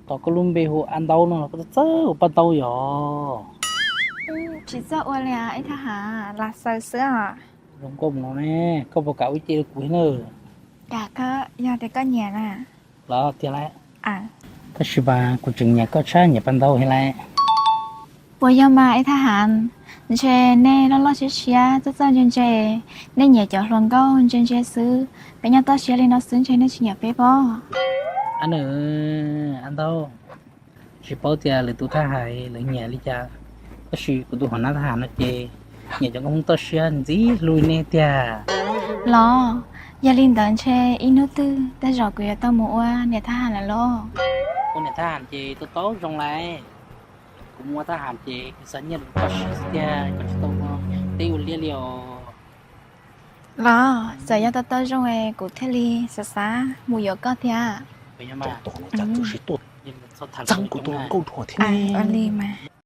Tos koj lub npe hu A Ntaub no los koj txawj ua paj ntaub yog? Tsis txawj ua li ib thaj ham, lam xaws xwb os. Zoo nkauj mus no ne, koj puas kam ua ce rau kuv thiab na? Kam kawg, yog tias koj nyiam na. Los tiag lauj? Tab sis mas kuv tseem nyiam koj tshaj nyiam paj ntaub thiab lauj. Puas yog mas ib thaj ham? Ntshe nej loj loj siab siab txawj txawj ntse ntse, nej nyiam cov hluas nkauj ntse ntse xwb. Peb nyob toj siab li no xwb ntshe nej tsis nyiam peb pob. Ab nws, A Ntaub, tsis paub tias lwm tus thaj ham lawv nyiam li cas, tab sis kuv tus hom nab thaj ham no ces nyiam cov nkauj Hmoob toj siab ntxim hlub li nej tiag. Los, yog li ntawd ntshe ib hnub twg tej zaum kuv yuav tau mus ua niam thaj ham lawm lauj. Ua niam thaj ham ces tau tau zoo lauj. Kuv mus ua thaj ham ces kuv xav nyiaj rau koj siv xwb tiag, koj tsis tau ua teb ua liaj li os. Los, txawm yog tau tau zoo es kuv thiaj li xav xav mus yuav koj thiab. Ua li mas.